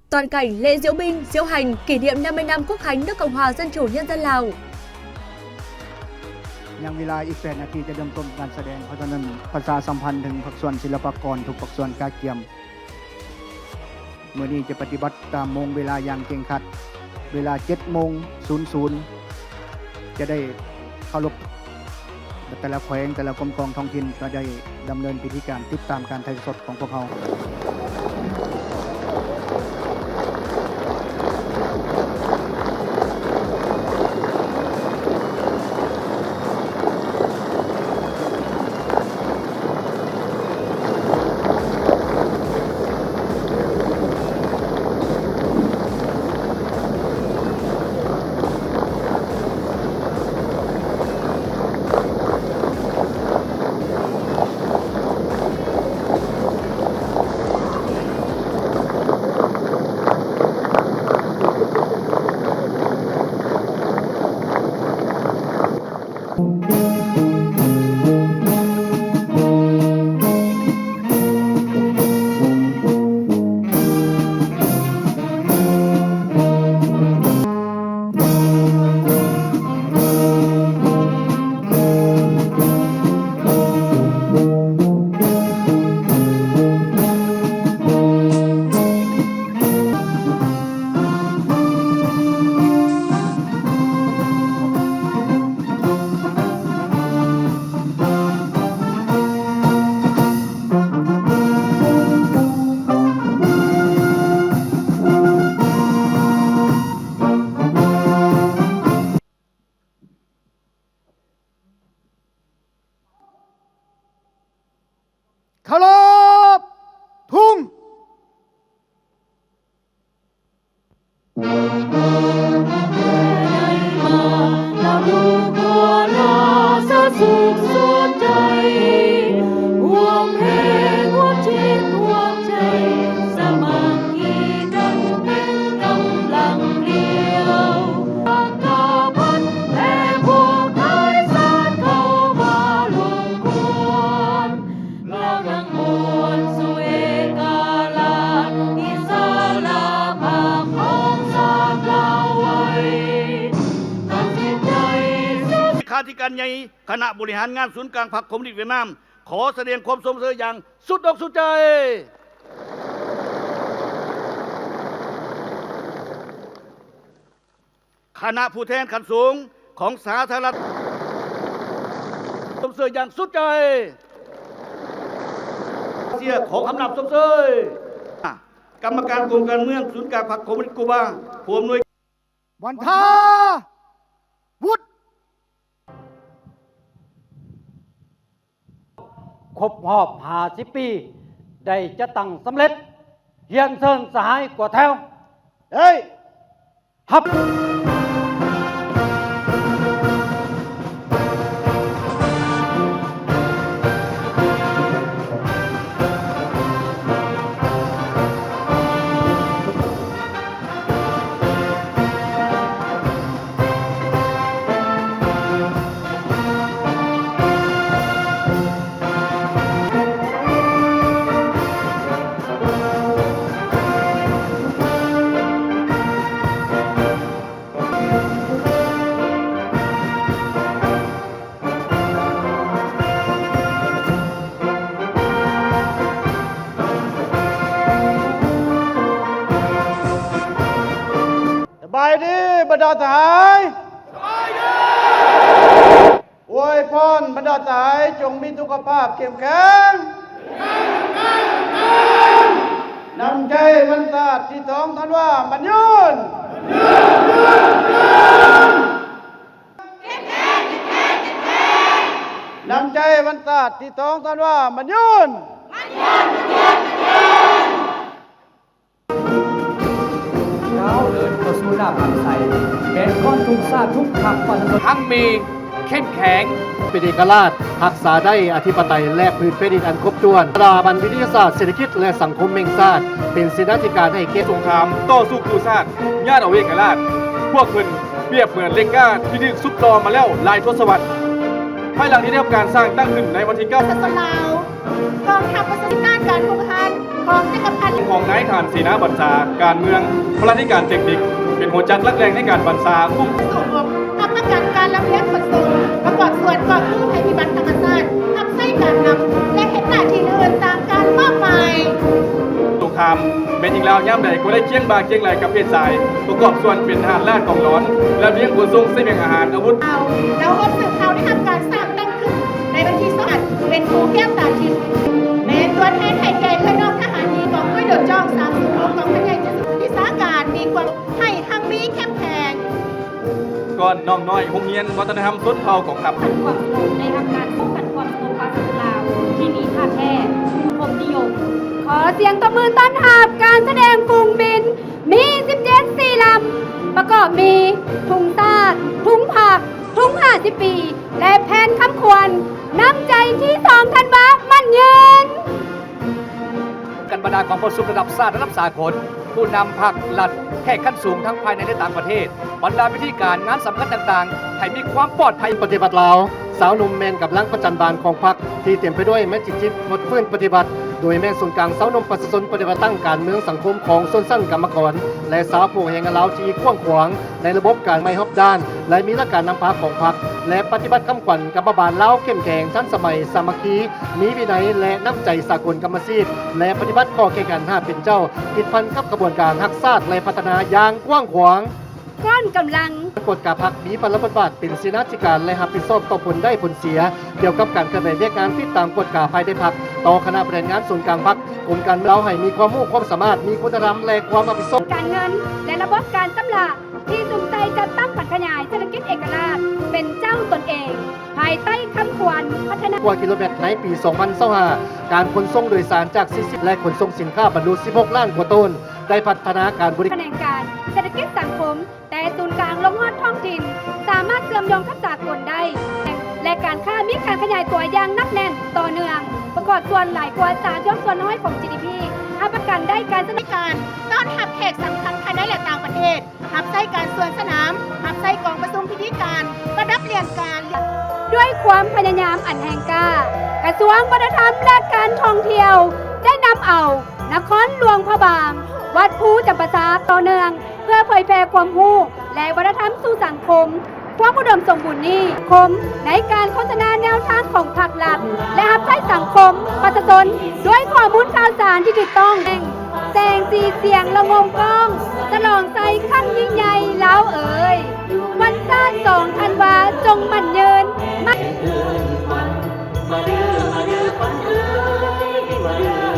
Toàn cảnh lễ diễu binh, diễu hành kỷ niệm năm mươi năm Quốc khánh nước Cộng hòa Dân chủ Nhân dân Lào. ຍັງເວລາອີກແປດນາທີຈະເລີ່ມຕົ້ນການສະແດງ, ເພາະສະນັ້ນປະຊາສຳພັນເຖິງພາກສ່ວນສິລະປາກອນທຸກພາກສ່ວນກະກຽມ. ມື້ນີ້ຈະປະຕິບັດຕາມໂມງເວລາຢ່າງເຄັ່ງຄັດ. ເວລາເຈັດໂມງສູນສູນ ຈະໄດ້ເຄົາລົບ ແຕ່ລະແຂວງ ແຕ່ລະກົມກອງທ້ອງຖິ່ນກໍໄດ້ດຳເນີນພິທີການຕິດຕາມການຖ່າຍທອດສດຂອງພວກເຮົາ. ເຄົາລົບທຸງ. ລາວທັງມວນສູ່ເອກະລາດອິດສະຫຼະພາບຂອງຊາດລາວໄວ້ ຕັດສິນໃຈ. ເລຂາທິການໃຫຍ່ຄະນະບໍລິຫານງານສູນກາງພັກຄອມມູນິດຫວຽດນາມ ຂໍສະແດງຄວາມຊົມເຊີຍຢ່າງສຸດອົກສຸດໃຈ. ຄະນະຜູ້ແທນຂັ້ນສູງຂອງສາທາລະນະລັດ ຊົມເຊີຍຢ່າງສຸດໃຈ. ເຊຍ ຂໍຄຳນັບຊົມເຊີຍ. ກຳມະການກົມການເມືອງສູນກາງພັກຄອມມູນິດກູບາ ຜູ້ອຳນວຍ ວັນທາ ວຸດ. ຄົບຮອບຫ້າສິບປີ ໄດ້ຈັດຕັ້ງສຳເລັດ. ຮຽນເຊີນສະຫາຍກວດແຖວ. ໄດ້ຮັບ. ສະບາຍດີບັນດາສະຫາຍ. ສະບາຍດີ. ອວຍພອນບັນດາສະຫາຍ ຈົ່ງມີສຸຂະພາບເຂັ້ມແຂງ. ນ້ຳໃຈວັນຊາດທີສອງທັນວາໝັ້ນຍືນ. ນ້ຳໃຈວັນຊາດທີສອງທັນວາໝັ້ນຍືນ. ກ້າວເດີນເຂົ້າສູ່ໜ້າພັນໄຊ ແກ່ນຂອງທຸກຊາດທຸກພັກປະຊາຊົນ ຮັ່ງມີເຂັ້ມແຂງ ເປັນເອກະລາດ ຮັກສາໄດ້ອະທິປະໄຕ ແລະ ພື້ນແຜ່ນດິນອັນຄົບຖ້ວນ. ສະຖາບັນວິທະຍາສາດເສດຖະກິດ ແລະ ສັງຄົມແຫ່ງຊາດ ເປັນເສນາທິການໃຫ້ແກ່ ສົງຄາມຕໍ່ສູ້ກູ້ຊາດ ຍາດເອົາເອກະລາດ. ພວກເພິ່ນປຽບເໝືອນເຫຼັກກ້າທີ່ຖືກຊຸບຕໍ່ມາແລ້ວຫຼາຍທົດສະວັດ. ພາຍຫຼັງທີ່ໄດ້ຮັບການສ້າງຕັ້ງຂຶ້ນໃນວັນທີເກົ້າ ປະຊາຊົນລາວ ກອງທັບປະຊາຊົນ ການພົວພັນ ຂອງຈັກກະພັດ ຂອງນາຍທະຫານເສນາບັນຊາ, ການເມືອງ, ພະລາທິການເຕັກນິກ ເປັນຫົວຈັກຫຼັກແຫຼ່ງໃນການບັນຊາ, ຄຸ້ມຄອງ ຮັບປະກັນການລຳລຽງຂົນສົ່ງ, ປະກອບສ່ວນກອບກູ້ໄພພິບັດທຳມະຊາດ, ຮັບໃຊ້ການນຳ ແລະ ເຮັດໜ້າທີ່ອື່ນຕາມການມອບໝາຍ. ສົງຄາມ ແມ່ຍິງລາວຍາມໃດກໍໄດ້ຄຽງບ່າຄຽງໄຫຼ່ກັບເພດຊາຍ, ປະກອບສ່ວນເປັນທະຫານລາດກອງຫຼອນ, ລຳລຽງຂົນສົ່ງສະບຽງອາຫານ, ອາວຸດ. ເຮົາ ເຮົາຮອບສືບຂ່າວໄດ້ຮັບການສ້າງຕັ້ງຂຶ້ນໃນວັນທີສອງ ເປັນຄູແກ້ວຕາທິບ ແມ່ນຕົວແທນໃຫ້ແກ່ເອື້ອຍນ້ອງທະຫານຍິງ ກອງຮ້ອຍໂດດຈ້ອງສາມສິບຫົກ ກອງພັນໃຫຍ່ເຈັດສິບ ວິຊາການມີຄວາມ ໃຫ້ຮັ່ງມີເຂັ້ມແຂງ. ກ່ອນນ້ອງນ້ອຍໂຮງຮຽນວັດທະນະທຳຊົນເຜົ່າກອງທັບ ພັນຄວາມສະຫງົບ ໄດ້ຮັບການປ້ອງກັນຄວາມສະຫງົບຂອງລາວທີ່ມີທ່າແທ້ສັງຄົມນິຍົມ. ຂໍສຽງຕົບມືຕ້ອນຮັບການສະແດງຝູງບິນ ມີສິບເຈັດສີ່ລຳ ປະກອບມີ ທຸງຊາດ, ທຸງພັກ, ທຸງຫ້າສິບປີ ແລະ ແຜ່ນຄຳຂວັນ ນ້ຳໃຈທີສອງທັນວາໝັ້ນຍືນ. ກັນບັນດາກອງປະຊຸມລະດັບຊາດ, ລະດັບສາກົນ, ຜູ້ນຳພັກລັດ, ແຂກຂັ້ນສູງທັງພາຍໃນ ແລະ ຕ່າງປະເທດ, ບັນດາພິທີການງານສຳຄັນຕ່າງໆ ໃຫ້ມີຄວາມປອດໄພ. ປະຕິວັດລາວ, ຊາວໜຸ່ມແມ່ນກຳລັງປະຈັນບານຂອງພັກ ທີ່ເຕັມໄປດ້ວຍແມັດຈິດຈິດ ຟົດຟື້ນປະຕິວັດ, ໂດຍແມ່ນສູນກາງຊາວໜຸ່ມປະຊາຊົນປະຕິວັດ ຕັ້ງການເມືອງ, ສັງຄົມຂອງຊົນຊັ້ນກຳມະກອນ ແລະ ຊາວຜູ້ແຮງງານລາວທີ່ກວ້າງຂວາງ ໃນລະບົບການໃໝ່ຮອບດ້ານ ແລະ ມີຫຼັກການນຳພາຂອງພັກ ແລະ ປະຕິບັດຄຳຂວັນກຳມະບານລາວເຂັ້ມແຂງ, ທັນສະໄໝ, ສາມັກຄີ, ມີວິໄນ ແລະ ນ້ຳໃຈສາກົນກຳມະຊີບ ແລະ ປະຕິບັດຂໍ້ແຂ່ງຂັນຫ້າເປັນເຈົ້າ ຕິດພັນກັບຂະບວນການຮັກຊາດ ແລະ ພັດທະນາຢ່າງກວ້າງຂວາງ. ກ້ອນກຳລັງ ກວດກາພັກມີພາລະບົດບາດເປັນເສນາທິການ ແລະ ຮັບຜິດຊອບຕໍ່ຜົນໄດ້ຜົນເສຍ ກ່ຽວກັບການເຄື່ອນໄຫວວຽກງານຕິດຕາມກວດກາພາຍໃນພັກ ຕໍ່ຄະນະບໍລິຫານງານສູນກາງພັກ, ກົມການເມືອງ ເພື່ອເຮັດໃຫ້ມີຄວາມຮູ້ຄວາມສາມາດ, ມີຄຸນນະທຳ ແລະ ຄວາມຮັບຜິດຊອບ. ການເງິນ ແລະ ລະບົບການຊຳລະ ທີ່ສຸມໃສ່ຈັດຕັ້ງຜັນຂະຫຍາຍເສດຖະກິດເອກະລາດ ເປັນເຈົ້າຕົນເອງ ພາຍໃຕ້ຄຳຂວັນພັດທະນາ. ກວ່າກິໂລແມັດໃນປີສອງພັນຊາວຫ້າ, ການຂົນສົ່ງໂດຍສານຈາກສີ່ສິບ ແລະ ຂົນສົ່ງສິນຄ້າບັນລຸສິບຫົກລ້ານກວ່າໂຕນ, ໄດ້ພັດທະນາການບໍລິ ຂະແໜງການເສດຖະກິດສັງຄົມ ແຕ່ສູນກາງລົງຮອດທ້ອງຖິ່ນ ສາມາດເຊື່ອມໂຍງກັບສາກົນໄດ້ ແລະ ການຄ້າມີການຂະຫຍາຍຕົວຢ່າງໜັກແໜ້ນຕໍ່ເນື່ອງ, ປະກອບສ່ວນຫຼາຍກວ່າສາມສິບຫົກສ່ວນຮ້ອຍຂອງ ຈີດີພີ, ຮັບປະກັນໄດ້ການສະໜັບສະໜູນ ການຕ້ອນຮັບແຂກສຳຄັນພາຍໃນ ແລະ ຕ່າງປະເທດ, ຮັບໃຊ້ການສວນສະໜາມ, ຮັບໃຊ້ກອງປະຊຸມພິທີການ, ປະດັບຫຼຽນການ. ດ້ວຍຄວາມພະຍາຍາມອັນແຮງກ້າ, ກະຊວງວັດທະນະທຳ ແລະ ການທ່ອງທ່ຽວ ໄດ້ນຳເອົານະຄອນຫຼວງພະບາງ, ວັດພູຈຳປາສັກ ຕໍ່ເນື່ອງ ເພື່ອເຜີຍແຜ່ຄວາມຮູ້ ແລະ ວັດທະນະທຳສູ່ສັງຄົມ. ຄວາມອຸດົມສົມບູນນີ້ ຄົມໃນການໂຄສະນາແນວທາງຂອງພັກລັດ ແລະ ຮັບໃຊ້ສັງຄົມປະຊາຊົນ ດ້ວຍຂໍ້ມູນຂ່າວສານທີ່ຖືກຕ້ອງ. ແສງສີສຽງລະງົມກ້ອງ ສະຫຼອງໄຊຄັ້ງຍິ່ງໃຫຍ່ລາວເອີຍ, ວັນຊາດສອງທັນວາ ຈົ່ງໝັ້ນຍືນ, ມາເດີ ມາເດີ ຂວັນເອີຍ ມາເດີ.